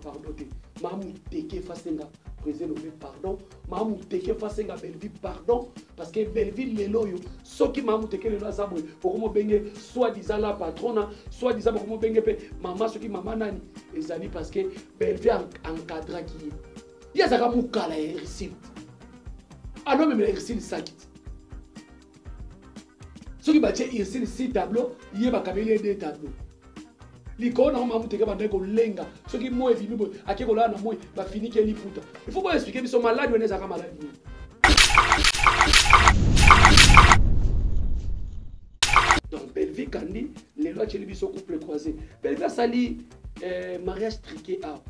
pardon te. Mamuteke fasenga président Elombe pardon, Mamuteke fasenga Bellevue pardon, parce que Bellevue lelo oyo soki Mamuteke lelo aza boye bokomobenge soit disant la patrona, soit disant bokomobenge mpe mama soki mama nani, ezali parce que Bellevue encadraki ye. Ye azalaka mokala ya Ursule, alomemela Ursule saki te. Soki batie Ursule 6 tableau, ye bakabeli ye 2 tableau. Likolo nango Mamuteke bandaki kolenga soki moi ebimi boye ake kolala na moi bafiniki ye liputa. Il faut boexplike biso maladi wana ezalaka maladi nini. Donc Bellevue Kandi lelo atieli biso couple croisé. Bellevue asali mariage truqué awa.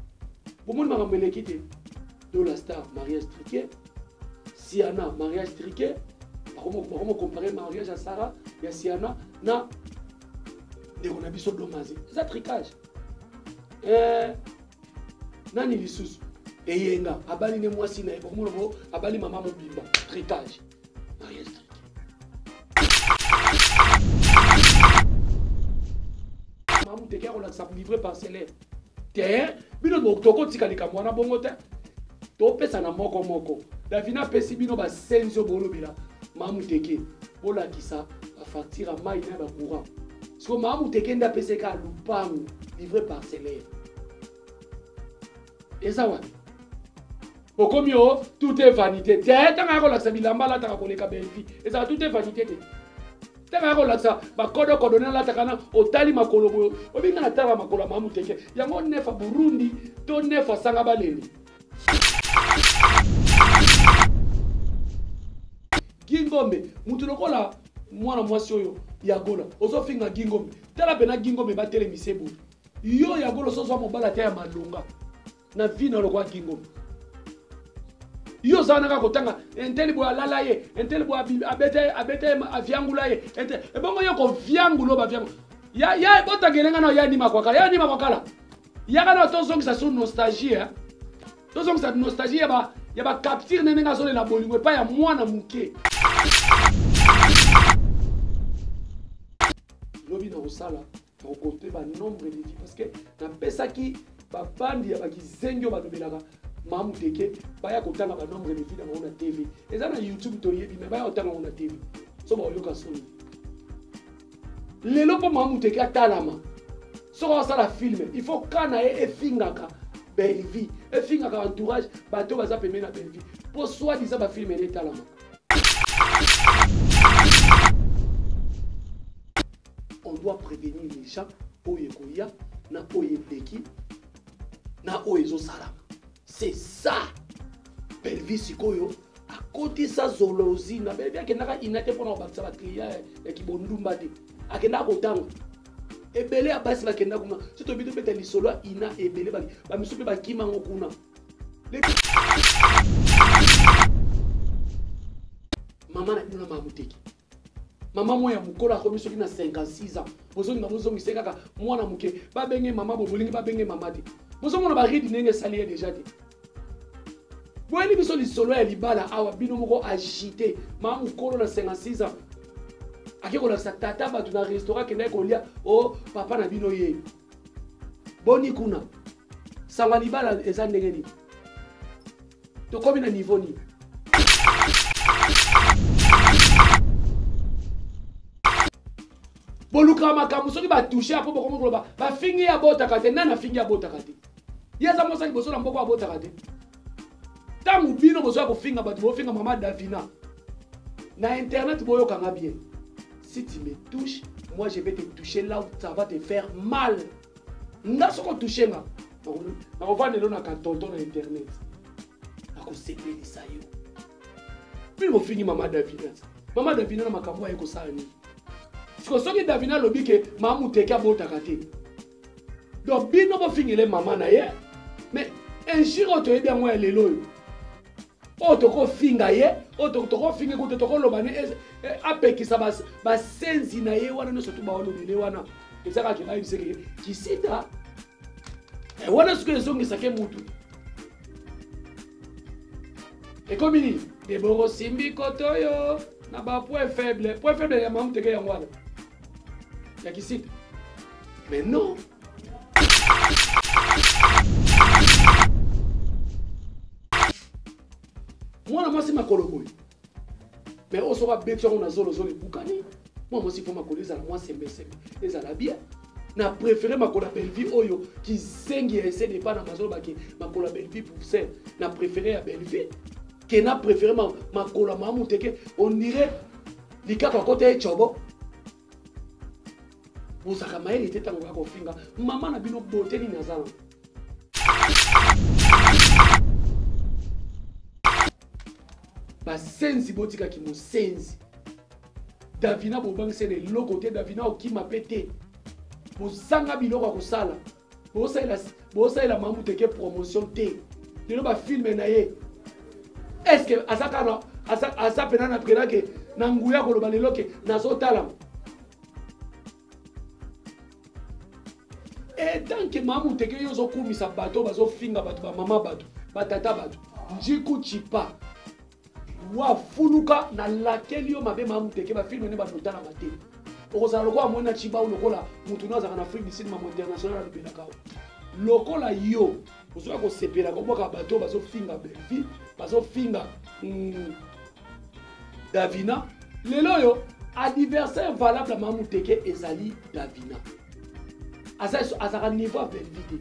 Bomoni makambo eleki te. Dola Star mariage truqué, Siana mariage truqué, bakomo comparer mariage ya Sarah ya Siana na ndeko na biso Domaze. Eza trucage. Nani lisusu eyenga abali ne mwasi na ye bakomona bo abali mama mobimba trucage, mariage truqué. Mamuteke akolakisa livre parcellaire te, bino tokotika likambo wana bongo te, topesa na moko moko. Davina apesi bino basenzi oyo bolobela Mamuteke, bolakisa bafacture ya mai na bacourant. Siko Mamuteke nde apesi kaka lupango livre parcellaire eza wapi? Okomi o tout est vanité te. Ntango ya kolakisa bilamba alataka koleka Bellevue, ezala tout est vanité te. Ntango ya kolakisa bakodokodo ne alataka na otali makolo boye, obinga na tala makolo ya Mamuteke yango nefa Burundi to nefa sanga baleli. Gingombe mutu lokola mwana mwasi oyo ya Gola, ozofinga Gingombe, tala pena Gingombe batelemise boye. Yo ya Gola osozwa mobala te ya malonga na vie na lokola Gingombe. Yo oza wana kaka kotanga enteli boye alala ye, enteli boye abeta, abeta ye, aviangula ye, ente ebongo yo koviangula oyo baviangula. Ya, ya, botangele nga na ya nima kwakala, ya nima kwakala. Yaka na tozongisa sur nostalgie, hein. Tozongisa nostalgie ya ba, ya ba capture ndenge azolela bolingo epai ya mwana moke. Lobi na kosala na kokonte ba nombre de vie parce que napesaki babandi ya bakizengi oyo balobelaka Mamuteke baya kotanga ba nombre de vie na bango na TV. Eza na YouTube toyebi, mais baya kotanga bango na TV. So bayoka soni. Lelo mpo Mamuteke atalama, soki asala film, il faut ka na ye efingaka Bellevue, efingaka entourage, bato baza pembeni na Bellevue, mpo soit disant ba film ene etalamaka. On doit prévenir les gens oyo ekoya na oyo eleki na oyo ezosalama. C'est ça. Bellevue sikoyo akotisa zolozi na Bellevue, akendaka ina te mpona kobakisa baclient ya kibondumba te, akendaka kotanga ebele ya basi bakenda kuna. Soki toyebi tobeta lisolo ya ina ebele, bamisu mpe bakima yango kuna. Mama na bino na Mamuteke, mama moya mokolo akomi soki na 56 ans, bozolinga bozongisa kaka mwana moke, babenge mama bo, bolingi babenge mama te. Bozomona baridi ndenge esali ye deja te. Boyeli biso lisolo ya libala awa, bino moko agité. Mama mokolo na 56 ans ake kolakisa tata bato na restaurant akendaki kolia, o papa na bino ye boni kuna. Sango ya libala eza ndenge nini? Tokomi na niveau nini? Bolukaka makambo soki batouche apo bokomi koloba bafingi ye abotaka te. Nani afingi abotaka te? Ye aza mwasi liboso na mboko abotaka te. Ntango bino bozoya kofinga bato, bofinga mama Davina na internet, boyokanga bien. Si tu me touches, moi je vais te toucher là où ça va te faire mal. Nga soki otouche nga, nakovanda lelo na katonton na internet, nakosepelisa yo. Bino bofingi mama Davina, mama Davina na makambo aye kosala nini? Siko soki Davina alobi ke Mamuteke abotaka te, donc bino bofingele mama na ye, mais injure oyo toyebi yango ya lelo oyo, oyo tokofinga ye, oyo tokofinga kutu, tokoloba ne apekisa basenzi na ye wana nyonso tu baolobele wana, eza kaka bayebise ke kisita wana sikoyo ezongisake mutu. Ekomi nini? Deboro simbi kotoyo na ba point faible, point faible ya Mamuteke yango wana ya kisita. Mais non. Mwana mwasi makolo boye, mais oyo soki abeti yango na zolozolo ebukani. Mwana mwasi fo makolo ezala mwa sembesembe, ezala bien. Na préféré makolo ya Bellevue oyo kizengi ya ese depa na mazolo bake makolo ya Bellevue poussière. Na préféré ya Bellevue ke na préféré makolo ya Mamu Teke, on dirait likako akota ye cobo. Bozalaka mayele te ntango ya kofinga mama na bino. Bote nini aza na basenzi? Botikaki mosenzi Davina, bobangisi na eloko te. Davina okima mpe te, bozanga biloko ya kosala. Bosalela Mamu Teke promotion te. Lelo bafilme na ye, est ce que aza kaka, aza mpena na mpena ke na nguya koloba lelo ke nazotalama? Etant que Mamu Teke, yo ozokumisa bato bazofinga bato, bamama bato, batata bato, njiku chipa wafuluka. Nalakeli yo mabe, Mamu Teke. Bafilme nde banotalama te. Okozala lokola mwana Chibau, lokola motu no azalaka na Afrique du Sud, mamo international alobelaka lokola yo. Ozoya kosepela kobwaka bato bazofinga Bellevue, bazofinga Davina. Lelo oyo adversaire valable ya Mamu Teke ezali Davina. Azalaka niveau ya Bellevue te.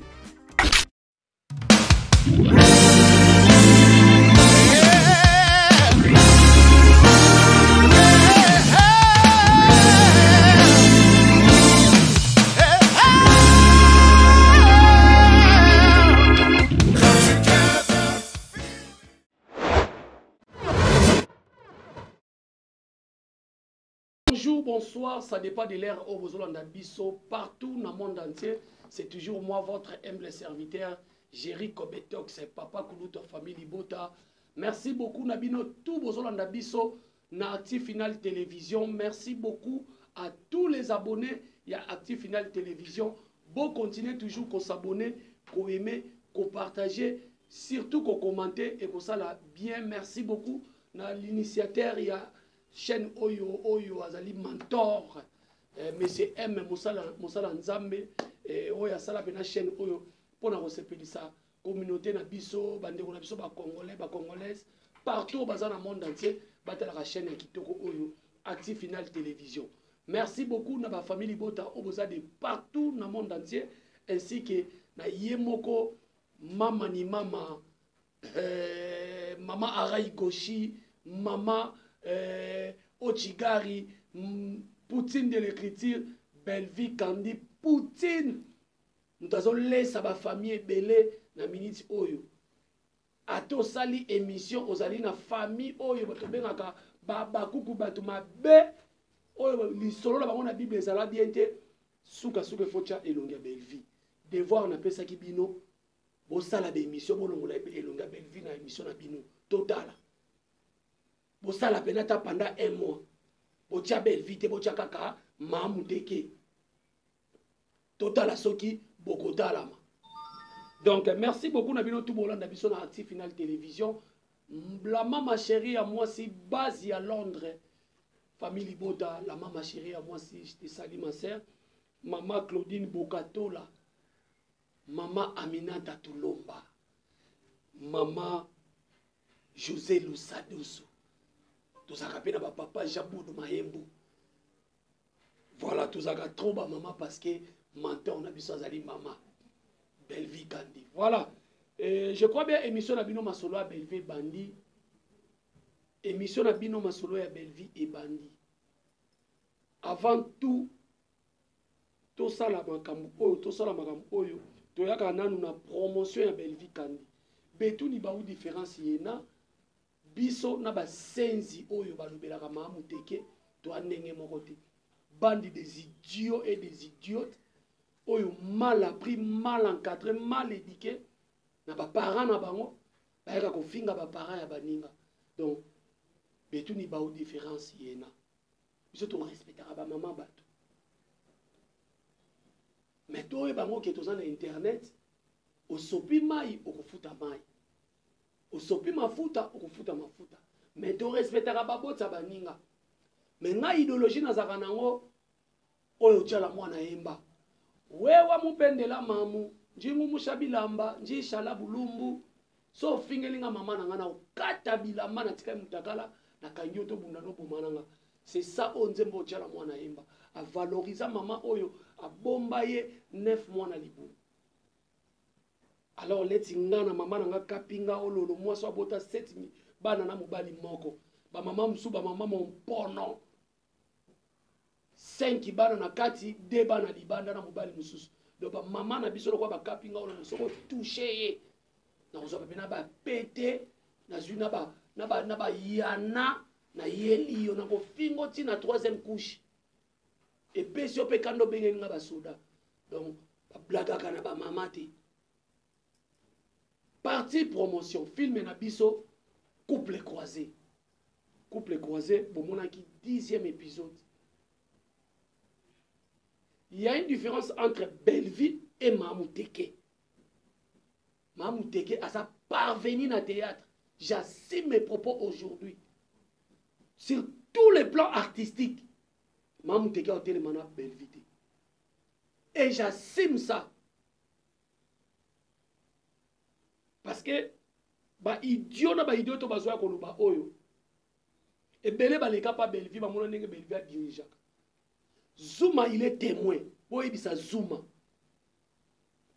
Bonjour, bonsoir, ça dépend de l'heure où vous avez biso partout dans le monde entier. C'est toujours moi, votre humble serviteur, Jerry Kobetox, Papa Kuluto, famille Libota. Merci beaucoup, na bino, tout bozolanda biso, na Active Final Télévision. Merci beaucoup à tous les abonnés ya Active Final Télévision. Bon, continuez toujours qu'on s'abonner, qu'on aimer, qu'on partager, surtout qu'on commenter et qu'on ça la bien. Merci beaucoup na l'initiateur ya chaîne oyo, oyo azali mentor, monsieur M Mosala, Mosala Nzambe, oyo asala pe na chaîne oyo pona kosepelisa communauté na biso, bandeko na biso ba congolais, ba congolaises partout baza na monde entier, batalaka chaîne ya kitoko oyo Active Final Télévision. Merci beaucoup na ba famille Libota oyo boza de partout na monde entier, ainsi que na ye moko mama ni mama, mama Arai Goshi, mama Ochigari, Poutine de l'écriture, Bellevue Kandi Poutine. Nous avons laissé ba famille ebele na minute oyo. Ato sali émission ozali na famille oyo bato bengaka ba bakuku, bato mabe oyo lisolo na bango na Bible ezala bien te. Suka suka faut tia elongi ya Bellevue. Devoir na pesaki bino, bosala ba émission, bolongola elongi ya Bellevue na émission na bino totala. Bosala pena ta pendant un mois, botia Bellevue te, botia kaka Mamu Teke, totala soki bokotalama. Donc merci beaucoup na bino tout bolanda biso na Active Final Télévision. La mama chérie ya mwasi, base ya Londres, famille Libota, la mama chérie ya mwasi, je te salue ma sœur, mama Claudine Bokatola, mama Aminata Tulomba, mama José Lusadoso. Tozalaka mpe na bapapa Jabudu Mayembu. Voilà, tozalaka trop ba mama parce que mentor na biso azali mama Bellevue Kandi. Voilà, je crois bien émission na bino masolo ya Bellevue ebandi. Émission na bino masolo ya Bellevue ebandi. Avant tout tosala makambo oyo, tosala makambo oyo, toyaka nanu na promotion ya Bellevue Kandi. Betuni bau différence yena biso na basenzi oyo balobelaka Mamu Teke, toa ndenge moko te. Bande des idiots et des idiotes oyo mal appris, mal encadré, mal éduqué na ba parents na bango, bayaka kofinga ba parents ya baninga. Donc betuni bau différence yena biso torespectaka ba mama bato, mais toyeba yango ke toza na internet. Osopi mai, okofuta mai, osopi mafuta, okofuta mafuta. Mais torespectaka babotisa baninga. Mais ngai idéologie nazalaka nango oyo tiala mwana yemba wewa mupendela mamu njingu musha bilamba njishala bulumbu. So ofingeli nga mama na nga, na okata bilamba, natikali mutakala, nakangi yo, tobunda noboma na nga. C'est ça oyo nzembo otyala mwana yemba, avalorisa mama oyo abomba ye 9 mois na libumu. Alors leti nga na mama na nga kapinga ololo, mwasi abota 7 bana na mobali moko. Bamama mosusu, bamama mompono, 5 bana na kati, 2 bana libanda na mobali mosusu. Donc bamama na biso lokola bakapinga ololo, soki otouche ye, nakozwa pepe na bapete, nazwi na bayana, nayeli yo, nakofingo ntina troisième couche, epesi yo mpe kanda, obengeli nga basoda. Donc bablagaka na bamama te. Partie promotion film na biso Couple croisé. Couple croisé, bomonaki 10e épisode. Il y a une différence entre Bellevue et Mamuteke. Mamuteke aza parvenu na théâtre, j'assume mes propos aujourd'hui, sur tous les plans artistiques, Mamuteke aotelema na Bellevue te, et j'assume ça parce que baidiot na baidiot to bazwa ya koloba oyo ebele baleka pa Bellevue, bamona ndenge Bellevue adirigeaka. Zuma, il est témoin. Boyebisa Zuma,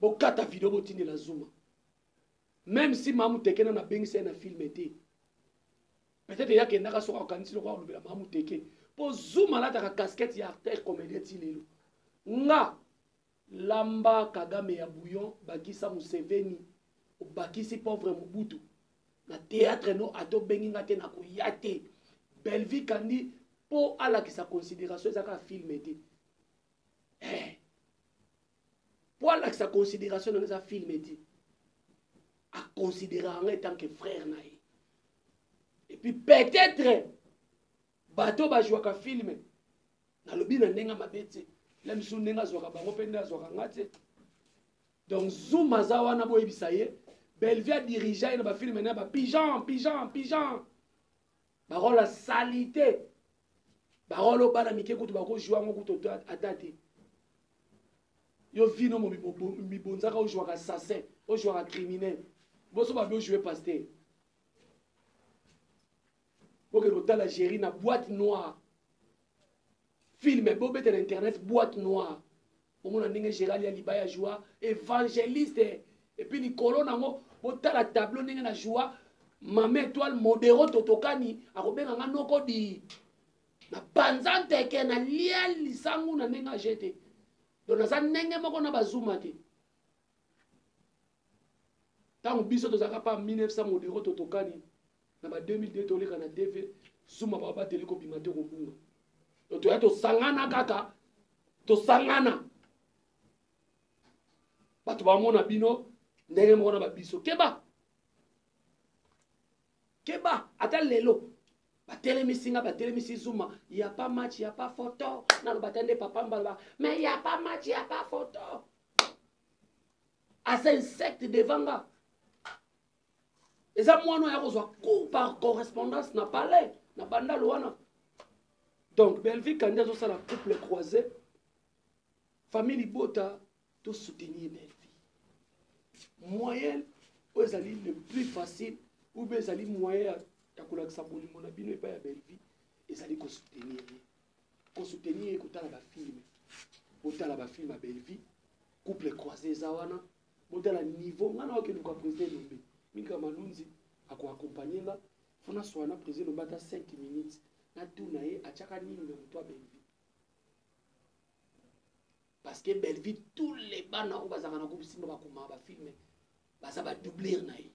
bokata video, botindela Zuma. Même si Mamu Teke na nabengisa ye na film te, peut-être eyakendaka soki akanisi lokola alobela Mamu Teke, mpo Zuma alataka casquette ya acteur comédien ti lelo. Nga lamba Kagame ya bouillon, bakisa Museveni, obakisi pauvre Mobutu na théâtre no, ata obengi nga te, nakoya te. Bellevue Kandi mpo alakisa considération, eza kaka film te. Mpo alakisa considération nanga, eza film te, aconsidéraka nga etant que frère na ye. Et puis peut-être bato bazwaka film, nalobi na ndenge mabe te, la misu ndenge azwaka bango mpe nde azwaka nga te. Donc Zuma aza wana, boyebisa ye Bellevue adirige ye na bafilm na bapigeon, pigeon, pigeon, barole asali te, barole oyo bana mike kutu bakozwa yango kutu ata te. Yo vino mibonzaka, ozwaka assassin, ozwaka criminel, boso babi ojouer pasteur. Bokende kotala Géri na Boîte noire, film, bobeta na internet Boîte noire, omona ndenge Gérald ya libaya joua évangéliste. Et puis likolo nango, botala tableau ndenge na joua Mama Étoile Modero Totokani, akobenga nga noko di na panza nteke na lia lisangu na ndenge age te. Donc naza ndenge moko na bazuma te. Ntango biso tozalaka pa 1900 Modero Totokani na ba 2002, toleka na TV, Zuma babateli kobima te, kobunga. Donc toya tosangana kaka, tosangana, bato bamona bino ndenge moko na babiso. Keba, keba, ata lelo batelemisi nga, batelemisi Zuma, ya pas match, ya pas photo. Naloba ta nde papa mbaloba, mais ya pas match, ya pas photo, aza insecte devant nga. Eza mwana oyo akozwa cours par correspondance na palais na Bandalo wana. Donc Bellevue Kandi azosala Couple croisé, famille libota tosoutenir Bellevue. Moyen oyo ezali le plus facile ou bien ezali moyen ya kolakisa bolingo na bino epai ya Bellevue, ezali kosoutenir ye, kosoutenir ye, kotala bafilm. Botala bafilm ya Bellevue, Couple croisé eza wana, botala niveau. Nga na okeluka président Elombe Mika Malunzi, akoaccompagne nga. Fo naswala na président Elombe ata 5 minutes, natuna ye atiaka nini na moto ya Bellevue, parce que Bellevue, tous les bana oyo bazalaka na groupe Simba bakomaka bafilm, baza badoublure na ye.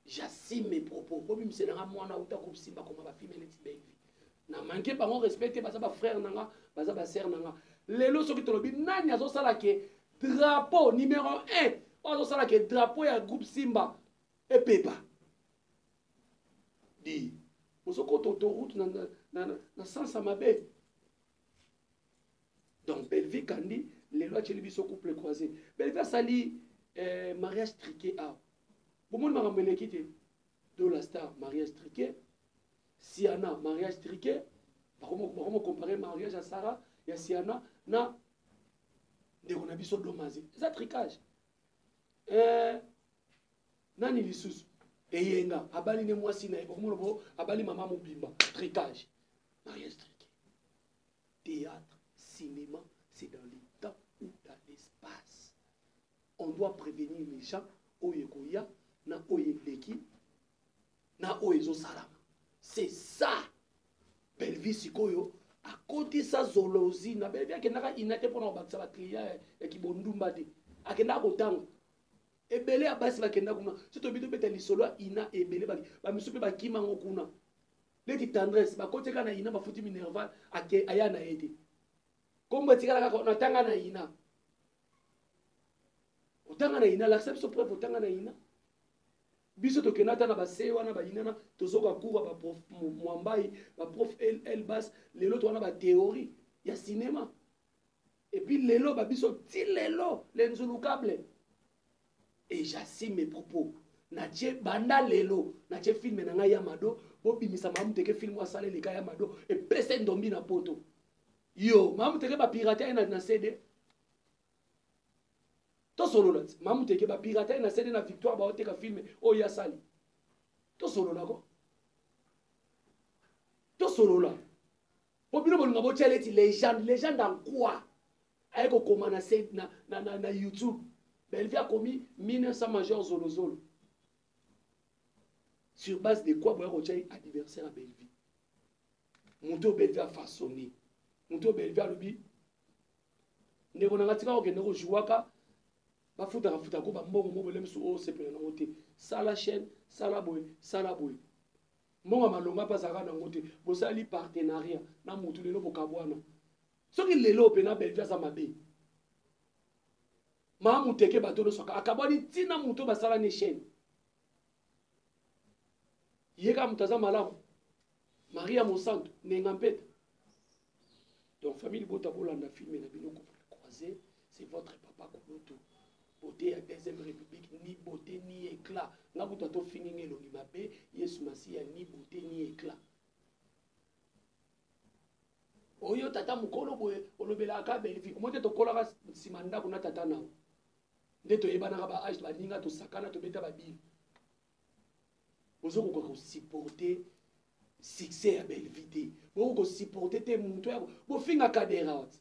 J'assume mes propos. Bobimisela mwana uta groupe Simba koma bafilm neti Bellevue, na manke bango respect te. Baza bafrère na nga, baza basœur na nga. Lelo soki tolobi nani azosala ke drapeau numéro 1 oyo azosala ke drapeau ya groupe Simba epepa di, ozokota autoroute na sens ya mabe. Donc Bellevue Kandi lelo atieli biso Couple croisé. Bellevue asali mariage truqué awa, bomoni makambo eleki te. Dola Star, mariage truqué. Siana, mariage truqué. Bakoma comparer mariage ya Sara, ya Siana na ndeko na biso Domaze, eza trucage. Nani lisusu? Eyenga abali ne mwasi na ye, bokomona bo abali mama mobimba, tricage, mariage truqué. Théâtre, cinéma, c'est dans le temps ou dans l'espace. On doit prévenir les gens oyo ekoya na oyo eleki na oyo ezosalama. C'est ça. Bellevue sikoyo akotisa zolozi na Bellevue. Akendaka ina te mpona kobakisa baclient ya kibondumba te, akendaka kotanga. Ebele ya basi bakenda kuna. So toyebi, tobeta lisolo ya ina, ebele bamisu mpe bakima yango kuna. Leti Tendresse bakoti kaka na ina, bafuti minerval, aya na ye te. Kombo etikala kaka natanga na ina. Otanga na ina, lakisa biso preuve otanga na ina. Biso tokenda ata na base wana bayinana, tozoka cours ya baprof Mwambai, baprof Elbas. Lelo towana bathéorie ya cinéma. Et puis lelo babiso ti lelo lenzulukable. Et j'assume mes propos. Natie banda lelo, natie film na ngai ya Mado. Bobimisa Mamu Teke, film asala eleka ya Mado epesa ndombi na poto. Yo Mamu Teke bapirate ye na CD. Tosolola ti Mamu Teke bapirate ye na CD na Victoire, baoteka film oyo asali. Tosolola ko, tosolola po bino bolinga botia leti légende. Légende en quoi? Aye kokoma na, na, na, na, na YouTube, Bellevue akomi 1900 major zolozolo. Sur base de quoi boya kotia adversaire ya Bellevue? Moto oyo Bellevue afaçonné, moto oyo Bellevue alobi: ndeko na nga, tika kokende kozwwaka, bafutaka futaka ko bambongo mo boye misu oyo osepela nango te. Sala chaîne, sala boye, sala boye. Mbongo ya malonga mpe azalaka nango te. Bosali partenariat na motu, lelo bokabwana. Soki lelo mpena Bellevue aza mabe, maa muteke bato nyonso akabwani ntina moto basala ne chaîne. Ye kaka moto aza malamu, Maria Mosanto Nenga Mpeta. Donc famille libota, bolanda film na bino Couple Croisé. C'est votre papa Kulutu, beauté ya deuxième république, ni beauté ni éclat. Nga kutu atofingi nga elongi mabe. Yesu Masiya, ni beauté ni éclat. Oyo tata mokolo boye olobelaka Bellevue, omoi te tokolaka nsima ndako na tata nao nde toyebanaka ba age, baninga, tosakana, tobeta babile. Bozokoka kosupporte succès ya Bellevue te, bokoki kosupporte te moto ya bofinga Kadera. Wati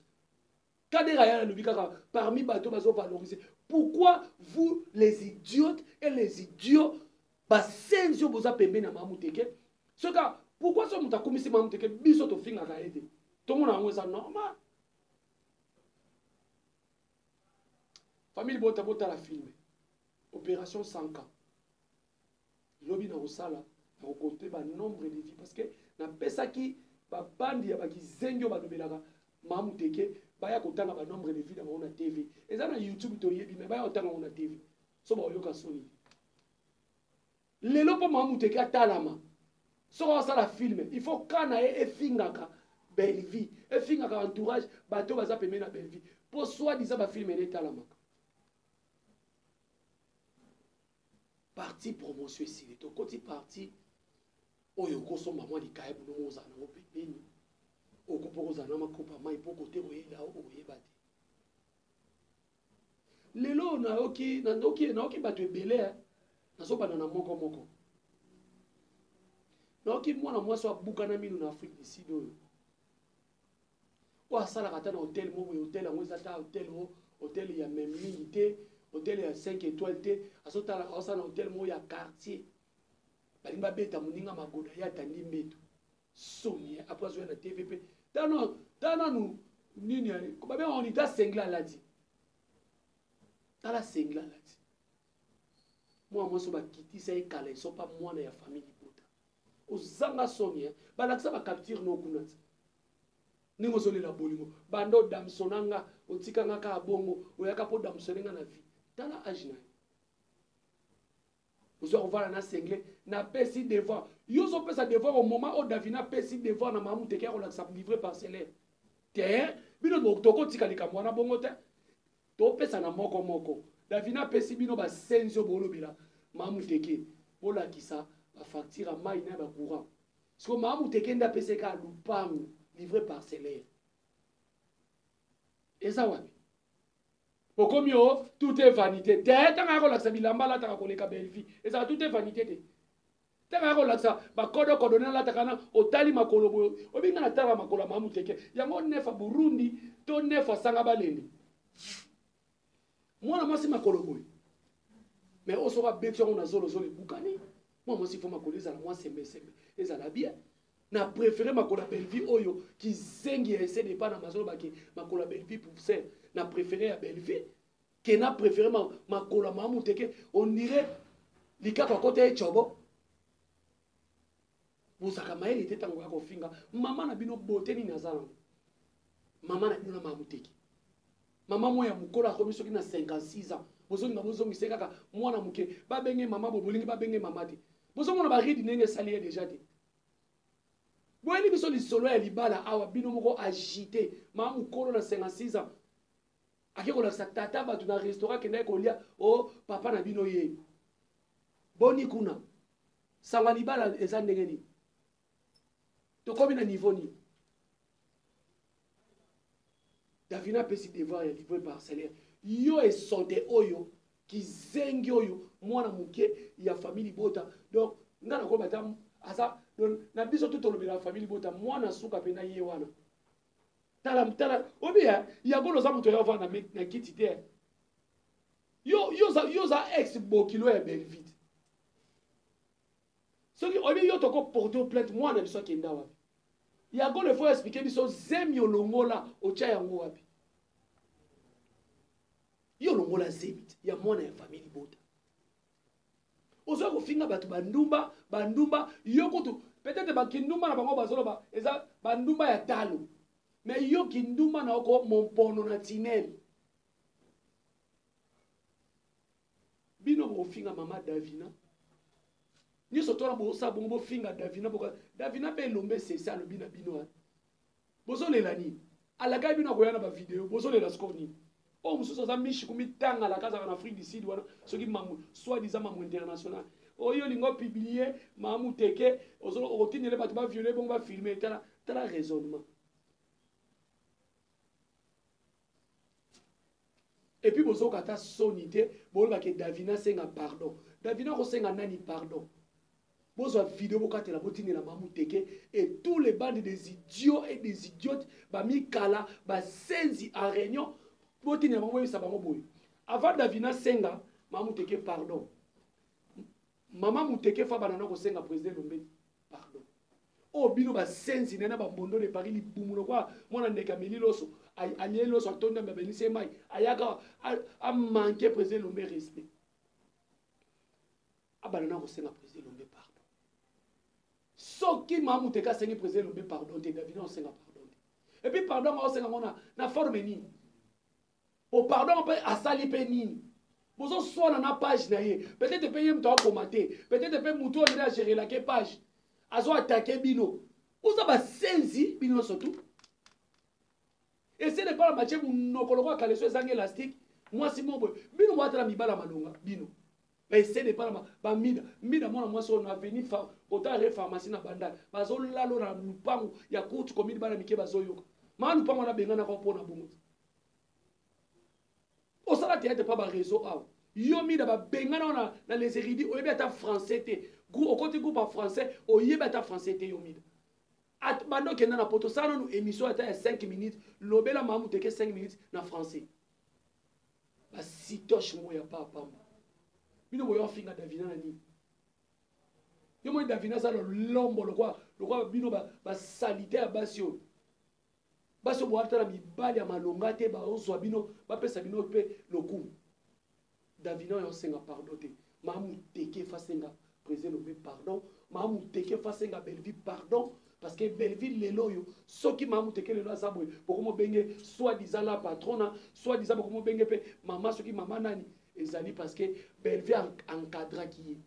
Kadera ya alobi kaka parmi bato bazovaloriser. Pourquoi vous les idiotes et les idiots, basenzi oyo boza pembeni ya Mamu Teke? Soki pourquoi so moto akumisi Mamu Teke, biso tofingaka ye te, tomona yango eza normal. Famille bota, botala film Opération 100. Lobi na kosala, na kokonte banombre de vie, parce que napesaki babandi ya bakizengi oyo balobelaka Mamu Teke baya kotanga banombre de vie na bango na TV. Eza na YouTube, toyebi, me baya kotanga yango na TV so baoyoka soni. Lelo mpo Mamu Teke atalama, soki asala film, il faut ka na ye efingaka Bellevue, efingaka entourage, bato baza pembeni na Bellevue, mpo soi disant bafilme ene etalamaka. Parti promotion esili, tokoti parti oyo okosomba mwa likaya buno, ozala nango pembeni, okopo kozala na makopa mai mpo kote koyela okoyeba te. Lelo nayoki nayoki nayoki bato ebele, nazobanda na moko moko. Nayoki mwana mwasi oyo abukana mino na Afrique du Sud, oyo oyo asalaka ata na hotel moko boye. Hotel yango eza ta hotel o hotel ya meme mingi te, hotel ya 5 étoile te. Azotala, azosala na hotel moko ya quartier. Balingi babeta moninga magoda, ye atandi mbeto. Soni. Après azoya na TV mpe tano nanu nini babengaka nini, ta singlet alati, tala singlet alati. Mwana mwasi oyo bakitisa ye kala, esopa mwana ya famille libota. Ozanga soni. Balakisa bacapture no kuna ti ndenge ozolela bolingo. Banda odamsona nga, otikanga kaka bongo, oyaka mpo odamsone nga na vie. Tala age na yo, ozwa kovanda na singlet. Napesi devoir, yo ozopesa devoir au moment oyo Davina apesi devoir na Mamu Teke ya kolakisa livret parcellaire te. Bino tokotika likambo wana bongo te, topesa na moko moko. Davina apesi bino basenzi oyo bolobela Mamu Teke, bolakisa bafacture ya mai na ya bacourant. Siko Mamu Teke nde apesi kaka lupangu, livret parcellaire eza wapi? Okomi o tout est vanité te. Ntango aya kolakisa bilamba alataka koleka Bellevue, ezala tout est vanité te. Ntango aya kolakisa bakodokodo nde alataka na otali makolo boye, oyebi nga natalaka makolo ya Mamu Teke yango nefa Burundi to nefa Sanga Balende, mwana mwasi makolo boye, mais oyo soki abeti yango na zolozolo ebukani. Mwana mwasi fo makolo ezala mwa sembesembe, ezala bien. Na préféré makolo ya Bellevue oyo kizengi ya ese depa na mazolo bake makolo ya Bellevue poussière. Na préféré ya Bellevue ke na préféré makolo ya Mamu Teke, on dirait likako akota ye chobo. Bozalaka mayele te ntango ya kofinga mama na bino. Bote nini aza nango mama na bino na Mamu Teke? Mama moko ya mokolo akomi soki na 56 ans, bozolinga bozongisa ye kaka mwana moke. Babenge mama bo bolingi babenge mama te. Bozomona baridi ndenge esali ye deja te. Boyeli biso lisolo ya libala awa, bino moko agité. Mama mokolo na 56 ans ake kolakisa tata bato na restaurant akendaki kolia. O papa na bino ye boni kuna, sango ya libala eza ndenge nini? Tokomi na niveau nini? Davina apesi devoir ya livre parcellaire. Yo esonte oyo kizengi oyo mwana moke ya famille libota. Donc nga nakoyeba ata aza na biso tu tolobela famille libota, mwana suka mpe na ye wana. Tala tala, obi yango oza moto ya ovanda na kiti te. Yo yo oza ex bokilo ya Bellevue. Soki oyebi yo, toko porter plainte. Mwana biso akenda wapi? Yango le faut expliquer biso zemi olongola otya yango wapi. Yo olongola zemi ya mwana ya famille libota, oza kofinga bato bandumba bandumba. Yo kutu peut-être bakindumba na bango bazoloba eza bandumba ya talo, mais yo kindumba na oko mompono na tinel. Bino bokofinga mama Davina nyonso tona bosala bongo, bofinga Davina boka. Davina mpe elombe sese alobi na bino, bozolela nini? Alakaki bino akoya na bavideo, bozolela sikoyo nini? Oyo mosusu aza mishiku mitanga, alaka azalaka na Afrique du Sud wana, soki mamu soit disant mamu international oyo olingi opublie Mamu Teke, okotindele bato baviole bongo bafilme. Tala tala raisonnement. Et puis bozoka ata soni te, bolobake Davina asenga pardon. Davina akosenga nani pardon? Bozwa video bokatela, botindela Mamu Teke et tous les bandes des idiots et des idiotes, bamikala basenzi en réunion. Botindela bango, boyebisa bango boye: avant Davina senga Mamu Teke pardon, mama Muteke fa bana na kosenga président Lombe pardon. Oyo bino basenzi nene bambondo de Paris, libumu lokwa mwana ndeke ameli loso, alie loso atondi, abenisi ye mai, ayaka amanke président Lombe respect. Abanda na kosenga président Lombe pardon. Soki Mamu Teke asengi président Lombe pardon te, Davina osenga pardon te. Et puis pardon ngo aosenga ngo na forme nini? Po pardon mpe asali mpe nini? Bozoswana na page na ye, peut-être mpe ye moto akoma te, peut-être mpe motu oyo nde agérelake page azo atake bino. Boza basenzi bino nyonso tu. Esele mpala batie monoko lokola kaleso ezangi élastique. Mwasi moko boye, bino boatala mibala malonga bino baesede mpala bamida mida. Mwana mwasi oyo na aveni kota re pharmacie na Bandal, bazolalo na lupangu ya courte commune, bana mike bazoyoka maa lupangu wana benganaka mpona bongo. Osala théâtre pa bareseau awa, yo mida babengana wana na les érudits. Oyebi ata français te, okoti groupe ya français, oyebi ata français te. Yo mida, banda okenda na poto, sala nanu émission ata ya 5 minutes, lobela Mamu Teke 5 minutes na français. Basitoche moko ya pamba. Bino boyo afinga Davina na nini? Yo moi Davina aza lolombo lokwa bino basalite ya basi oyo. Basi oyo boata na mibali ya malonga te, baozwa bino, bapesa bino mpe lokumu. Davina oyo aosenga pardon te. Mamu Teke fasenga président Lombe pardon, Mamu Teke fasenga Bellevue pardon, parce que Bellevue lelo oyo, soki Mamu Teke lelo aza boye, bokomobenge soit disant la patrona, soit disant bokomobenge mpe mama, soki mama nani, ezali parce que Bellevue encadraki ye.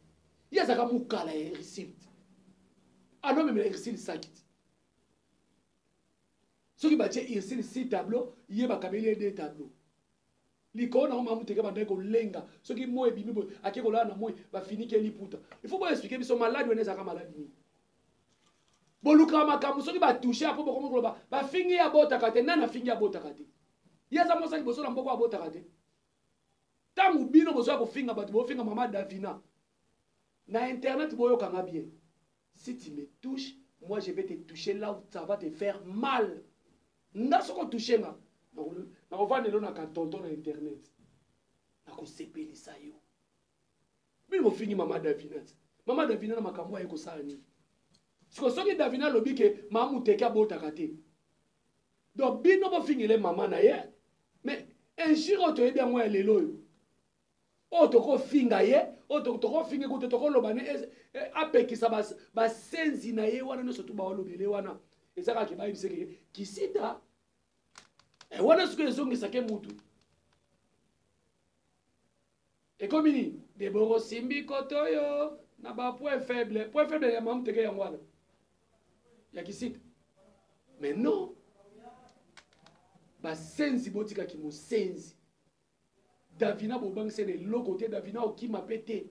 Ye azalaka mokala ya Ursule, anomemela Ursule saki ti soki batie Ursule 6 tableau, ye bakabeli ye 2 tableau likolo nango. Mamu Teke bandaki kolenga soki moi ebimi boye, ake kolala na moi, bafiniki liputa. Il faut boexplike biso maladi wana ezalaka maladi nini. Bolukaka makambo soki batouche apo bokomi koloba bafingi ye abotaka te. Nani afingi abotaka te? Ye aza mwasi liboso na mboka abotaka te. Ntango bino bozoya kofinga bato, bofinga mama Davina na internet, boyokanga bien. Si tu me touches, moi je vais te toucher là où ça va te faire mal. Nga soki otouche nga, nakovanda elo na katonton na internet, nakosepelisa yo. Bino bofingi mama Davina ti mama Davina na makambo aye kosala nini? Siko soki Davina alobi ke mama Muteke abotaka te, donc bino bofingele mama na ye. Mais injure oyo toyebi yango ya lelo oyo, oyo tokofinga ye, oyo tokofinga ekute, tokoloba ne apekisa basenzi na ye wana nyonso tu baolobele wana, eza kaka ke bayebise ke kisita wana sikoyo ezongisake mutu. Ekomi nini? Deboro simbi koto oyo na ba point faible, point faible ya mamu teke yango wana ya kisita. Mais non, basenzi, botikaki mosenzi Davina, bobangisa na eloko te. Davina okima mpe te,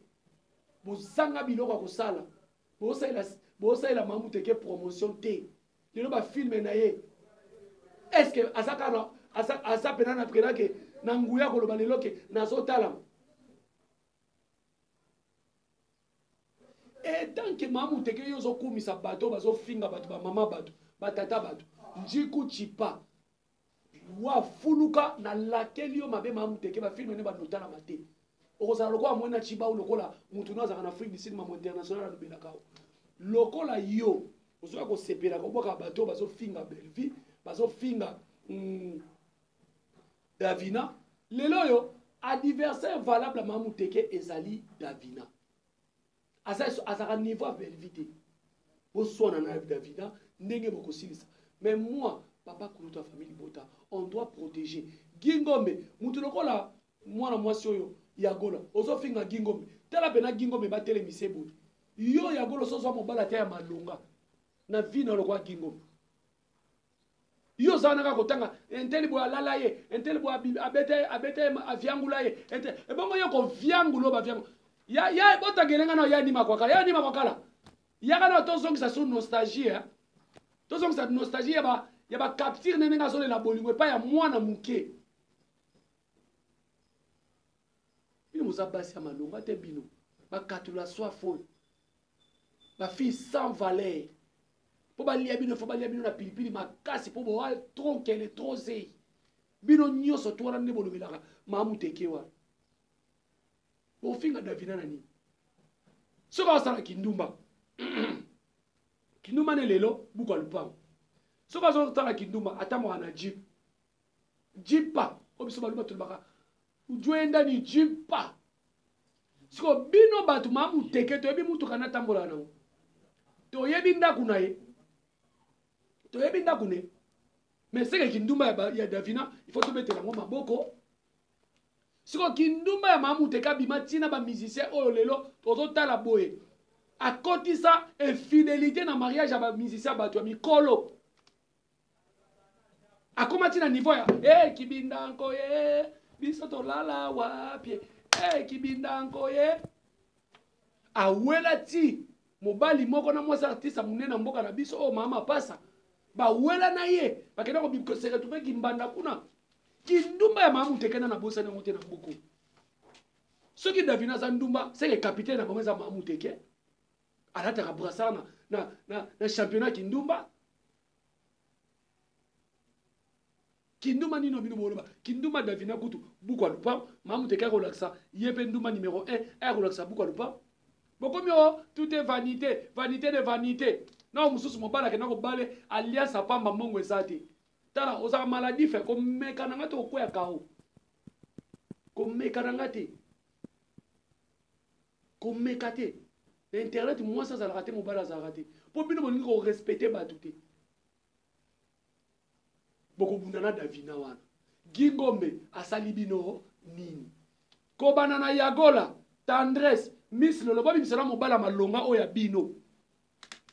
bozanga biloko ya kosala, bosalela mamu teke promotion te. Lelo bafilme na ye, est ce que aza kaka aza mpena na mpena ke na nguya koloba lelo ke nazotalama? Etant ke mamu teke, yo ozokumisa bato bazofinga bato, bamama bato, batata bato, njiku chipa wa fuluka, nalakeli yo mabe. Mamu teke, bafilme ne bandotalama te. Okozala lokola mwena chibau, lokola mutu no azalaka na Afrique du Sud, mamo international alobelaka lokola yo. Ozoya kosepelaka obwaka bato bazofinga Bellevie, bazofinga Davina. Lelo oyo adversaire valable ya Mamu Teke ezali Davina. Azalaka niveau ya Bellevie te. Boswana na Davina ndenge bokosilisa. Mais moi, papa kulutu ya famille libota, on doit protéger Gingombe. Mutu lokola mwana mwasi oyo ya Gola, ozofinga Gingombe, tala mpena Gingombe batelemise boye. Yo ya Gola, osozwa mobala te ya malonga na vie na lokola Gingombe. Yo oza wana kaka kotanga enteli boye alala ye, enteli boye abeta abeta ye, aviangula ye. Ebongo yo koviangula oyo baviangula ya ya botangele nga na ya nima kwakala, ya nima kwakala yaka na tozongisa sur nostalgie, eh? Tozongisa nostalgie ya ba capture ndenge azolela bolingo epai ya mwana moke. Bino boza basi ya malonga te, bino bakatula soif oyo, bafille sans valeur. Mpo balia bino, fo balia bino na pilipili makasi, mpo boa trop nkele, trop zei. Bino nyonso to wana nde bolobelaka mamu teke wana. Bofinga Davina na nini? Soki asala kindumba, kindumba ne lelo buka lupango. Soki azotala kindumba, atamboka na jeep, jipa oyo biso baluba tolobaka ujwenda ni jipa. Siko bino bato mamu teke, toyebi mutuka natambola nango, toyebi ndako na ye, toyebi ndako ne. Mais seke kindumba ya Davina, il faut tobetela yango maboko. Siko kindumba ya mamu teke abima ntina bamusicien oyo lelo tozotala boye, akotisa infidélité na mariage ya bamusicien ya bato ya mikolo. Akoma ntina niveau ya e kibindanko ye, biso tolala wapi? E kibindanko ye awela ti mobali moko na mwasi artiste monene na mboka na biso oyo, mama mapasa, bawela na ye, bakenda kose retrouver kimbanda kuna. Kindumba ya mama Mutekena na bosani yango te na mbuku. Soki Davina aza ndumba, seke capitaine na bango eza mama Muteke, alataka brassard na championnat kindumba. Kindumba nini bino boloba? Kindumba Davina kutu buku ya lupango, mama Muteke akolakisa ye mpe ndumba numero 1, akolakisa buku ya lupango. Bokomi o tout est vanité, vanité de vanité. Na mosusu mobali akenda kobale alliance apamba, mbongo eza te. Tala, ozalaka maladif, komeka na nga te, okwea kao. Komeka na nga te, komeka te. Na internet mwasi azalaka te, mobali azalaka te, mpo bino bolingi korespecter bato te. Bokobunda na Davina wana. Gingombe asali bino nini? Kobanda na Yagola, Tendresse, Miss Lolo, babimisa na mobali ya malonga oyo ya bino,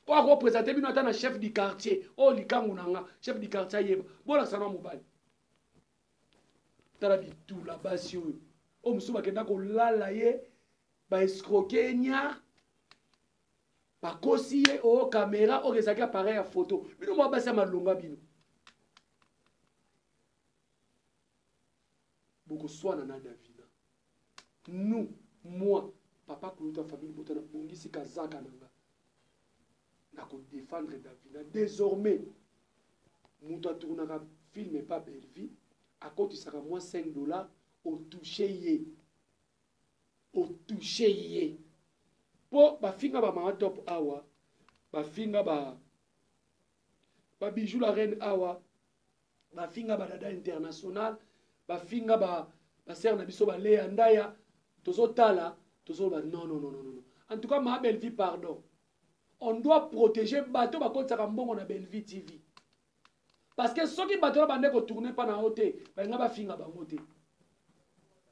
oyo akoprésenter bino ata na chef du quartier. Oyo likangu na nga, chef du quartier ayeba. Bolakisa na mobali. Tala bitula basi oyo, oyo mosusu bakenda kolala ye, baescroquer ye niar, bakosi ye o caméra oyo ezalaki appareil ya photo. Bino mwa basi ya malonga, bino bokoswana na Davina. Nous, moi, papa kulutu ya famille bota na bongisi kazaka na nga na ko défendre Davina. Désormais moto atournaka film epa Bellevue akotisaka mwa 5 $ otouche ye, otouche ye mpo bafinga bamama top awa, bafinga ba babijou la reine awa, bafinga badada international, bafinga basere na biso baleya ndaya. Tozotala, tozoloba non, non, non, non, non. En tout cas, ma Bellevue, pardon, on doit protéger bato bakotisaka mbongo na Bellevue TV, parce que soki bato wana bande kotourne mpa na yo te, balinga bafinga bango te.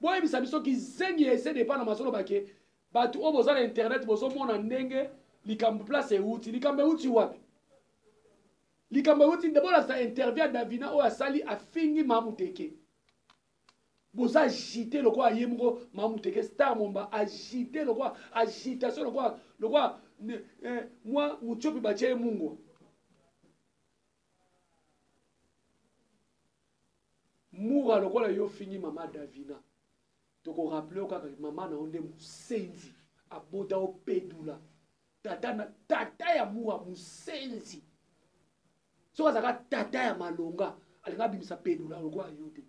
Boyebisa biso kizengi ya ese depa na mazoloba ke bato oyo boza na internet, bozomona ndenge likambo place euti, likambo euti wapi, likambo euti. Bolakisa interview ya Davina oyo asali, afingi Mamuteke. Boza agité lokola ye moko Mamuteke, star momba, agité lokola agitation, lokola mwa mutiopi batie ye mungwa. Mura lokola yo fingi mama Davina, tokorappeler yo kaka mama na yo nde mosenzi abota yo pedula. Tata na tata ya mura mosenzi, soki azalaka tata ya malonga, alinga abimisa pedula lokola yo te.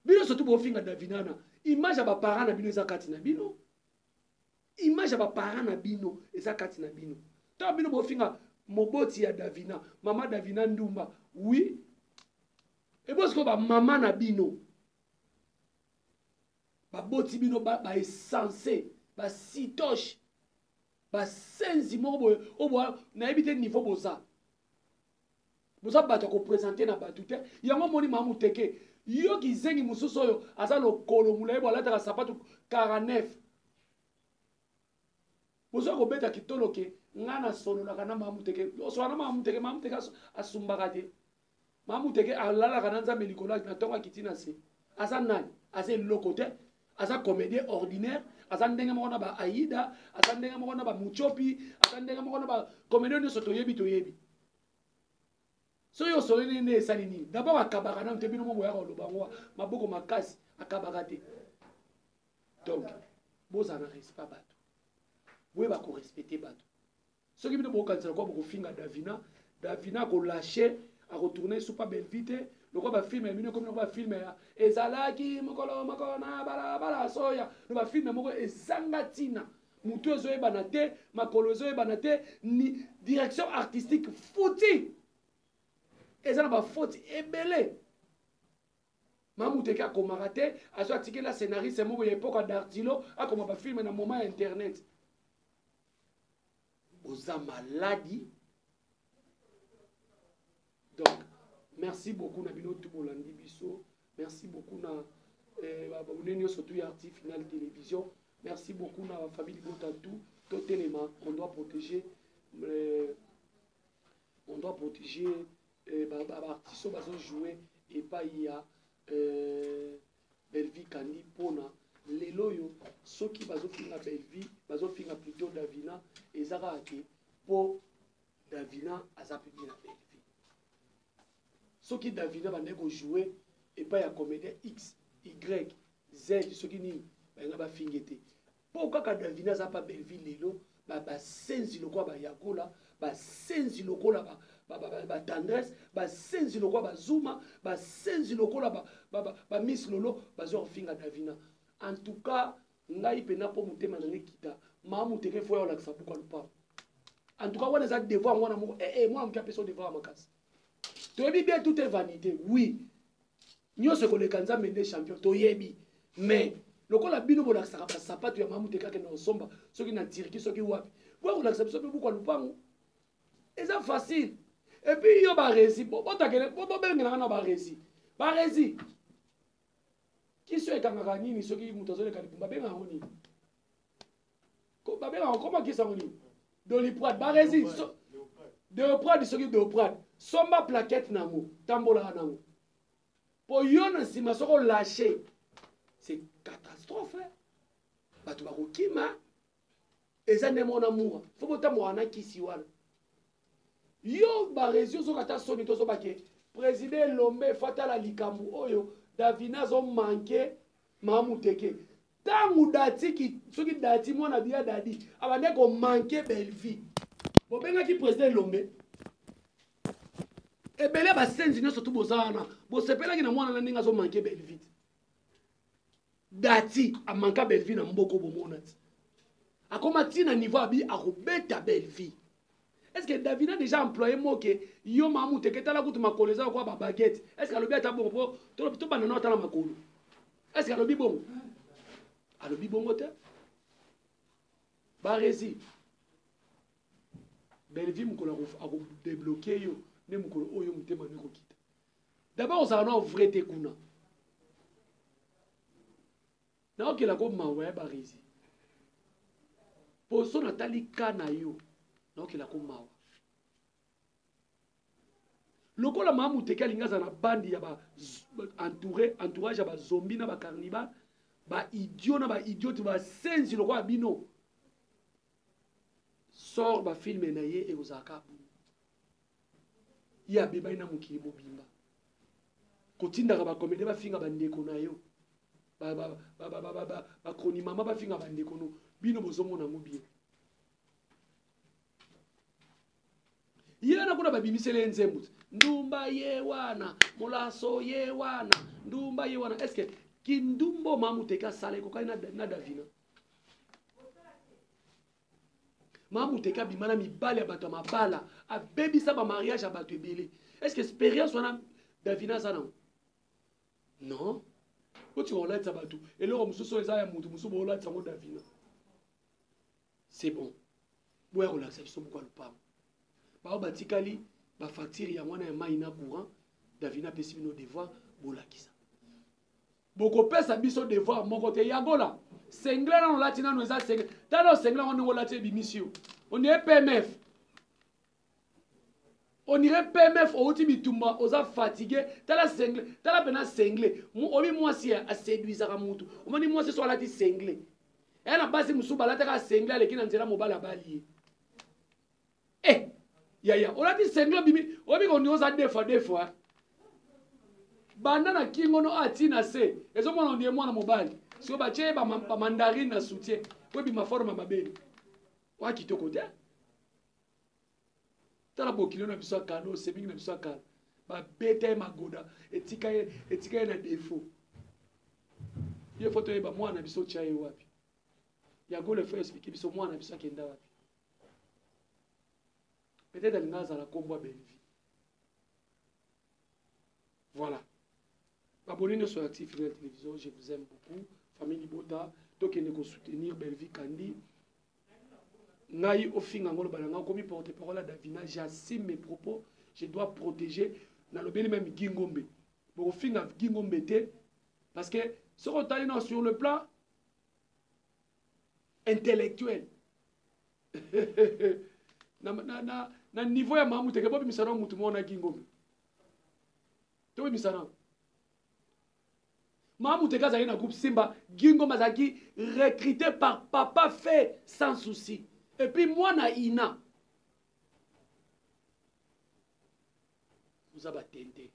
Bino surtout bofinga Davina na image ya baparent na bino eza kati na bino, image ya baparent na bino eza kati na bino. Ntango bino bofinga moboti ya Davina, mama Davina ndumba, oui, ebo sikoyo bamama na bino baboti bino baessence, basitoche, basenzi moko boye oyo nayebi te niveau. Boza bato ya koprésenter na bato te. Yango omoni mama Muteke, yo kizengi mosusu oyo aza lokolo molai bo alataka sapatu 49, boza kobeta kitolo ke nga nasololaka na mama Muteke. Osola na mama Muteke? Mama Muteke asumbaka te. Mama Muteke alalaka na Nzambe likolo, na ntongo akiti na se. Aza nani? Aza eloko te, aza comédien ordinaire, aza ndenge moko na baaida, aza ndenge moko na bamuchopi, aza ndenge moko na bacomédien nyonso toyebi, toyebi. Soki osololi nde esali nini? D'abord akabaka nanu te. Bino mo boyaka koloba yango maboko makasi, akabaka te. Donc bozala na respect bato, boyeba korespecter bato. Soki bino bokanisa lokola bokofinga Davina, Davina akolâcher, akotourner supa Bellevue te. Lokola bafilm ya bino ekomi lokola bafilm ya ezalaki mokolo moko na balabala soya no, bafilm moko ezanga ntina, motu ezoyebana te, makolo ezoyebana te, ni direction artistique futi, eza na bafoti ebele. Mamuteke akomaka te, azo atikela scénariste moko ya epoka d'Artilo akoma bafilm na moment ya internet. Oza maladi. Donc merci beaucoup na bino tu bolandi biso. Merci beaucoup na babone nyonso tu ya Arti Final Télévision. Merci beaucoup na famille libota tout. Totelema, on doit protéger, on doit protéger baartiste oyo bazojouer epai ya Bellevue Kandi, mpona lelo oyo soki bazofinga Bellevue, bazofinga plutôt Davina, eza kaka ke mpo Davina aza pembeni na Bellevue. Soki Davina bandaki kojouer epai ya comédien X, Y, Z, soki nini, balinga bafinge te. Mpo kaka Davina aza pa Bellevue, lelo basenzi lokola bayagola, basenzi lokola batendresse, basenzi lokola bazuma, basenzi lokola bamiss Lolo, bazwa kofinga Davina. En tout cas ngai mpena mpo motema na ngai ekita, maa moteke fo ya olakisa buka lupango. En tout cas wana eza devoir mwana moko, mwana moke apesa devoir ya makasi. Toyebi bien, tout est vanité, oui, nyonso ekoleka, Nzambe nde champion, toyebi. Mais lokola bino bolakisaka basapato ya mamuteke akende kosomba soki na Turquie, soki wapi, boya kolakisa biso mpe buku ya lupango, eza facile. Et puis yo baresi, botakele, bobengelaka na baresi, baresi kiso ekangaka nini? Soki moto azoleka likumba, babengaka yango nini? Babengaka koma kisi yango nini? Doliprane, baresi Deoprade, soki Deoprade, somba plaquette nango, tambolaka nango, mpo yo na nsima soki olâche, c'est catastrophe, bato bakokima. Eza nde mona mura fo botamboka na kisi wana. Yo baresi, ozoka ata soni tozobake président Elombe, fatala likambo oyo Davina azomanke. Mamuteke ntango dati ki, soki dati mwana biya dadi abandaki komanke bellevie bobengaki président elombe ebele ya basenzi nyonso tu boza wana bosepelaki na mwana na ndenge azomanke bellevie te dati amanka bellevie na mboko bomona ti akoma ti na niveau abi akobeta bellevie est ce que davina déjà employé moke yo mamuteke tala kutu makolo eza lokola babaguette est ce que alobi ata bongo po tobanda nao atala makolo est ce que alobi bongo alobi bongo te baresi bellevie mokolo akodebloke yo nde mokolo oyo motema no ekokita d'abord ozala nao vrai te kuna naokela ko mawa ya barezi poso natali ka na yo naokela ko mawa lokola maa muteke alingi azala na bandi ya ba entouré entourage ya bazombi na bacarnibal baidiot na baidiote basenzi lokola bino sort bafilme na ye ekozala kaka bongo ye abebani na mokili mobimba kotindaka bakomede bafinga bandeko na yo bakronimama bafinga bandeko no bino bozomona yango bien ye wana kuna babimiseli ye nzembo ndumba ye wana molaso ye wana ndumba ye wana estce kindumba omamuteke asala ekokani na, na davina mamuteke abima na mibali ya bato ya mabala abebisa bamariage ya bato ebele estce experience wana davina aza nango non otika kolatisa bato eloko mosusu oyo eza ya moto mosusu bolatisa yango davina c'est bon boya kolakisa biso buku ya lopango bao batikali bafacture yango wana ya mai na courant davina apesi bino devoir bolakisa bokopesa biso devoir moko te yagola sengle nano olati nano eza sengle tala osengle yango ndenge olati ebimisi yo ondire pmf ondire pmf outi bitumba oza fatigue tala sengle tala mpena sengle obi mwasi aseduisaka mutu omoni mwasi so alati sengle eya na basi mosusu balataka sengle aleki na nzela mobali abali ye eh yaya olati sengle obimi oyebi kondi oza deux fois deux fois banda na kingo no ati na se ezomona ondie mwana mobali sikoyo batye ye bamandarine na soutien po ebima forme ya mabele oya kitoko te tala bokilo na biso ya kala osemingi na biso ya kala babeta ye magoda etika ye etika ye na defaut ye fo toyeba mwana na biso otya ye wapi yagola efo explike biso mwana na biso akenda wapi peut-être alinga azala nkombo ya bellevie voilà babone nyonso ya actif na télévision je vous aime beaucoup famille libota tokende kosoutenir bellevie kandi ngai ofinga yango oloba na ngai okomi porte parole ya davina j'assume mes propos je dois protéger nalobeli meme gingombe bokofinga gingombe te parce que soki otali na sur le plan intellectuel na, na, na, na niveau ya mamu teke bobimisa na mutu moko na gingombe tobimisa na mamu teke azalaki na groupe simba gingombe azalaki recruté par papa fait sans souci et puis mwana ina oza batente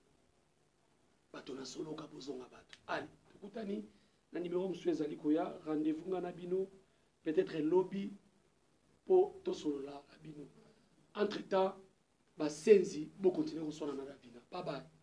bato na soloka bozonga bato ale tokutani na nimero mosusu ezali koya rendez-vous nga na bino peut-être lobi mpo tosolola na bino entre temps basenzi bokontinue koswana na davina bye bye.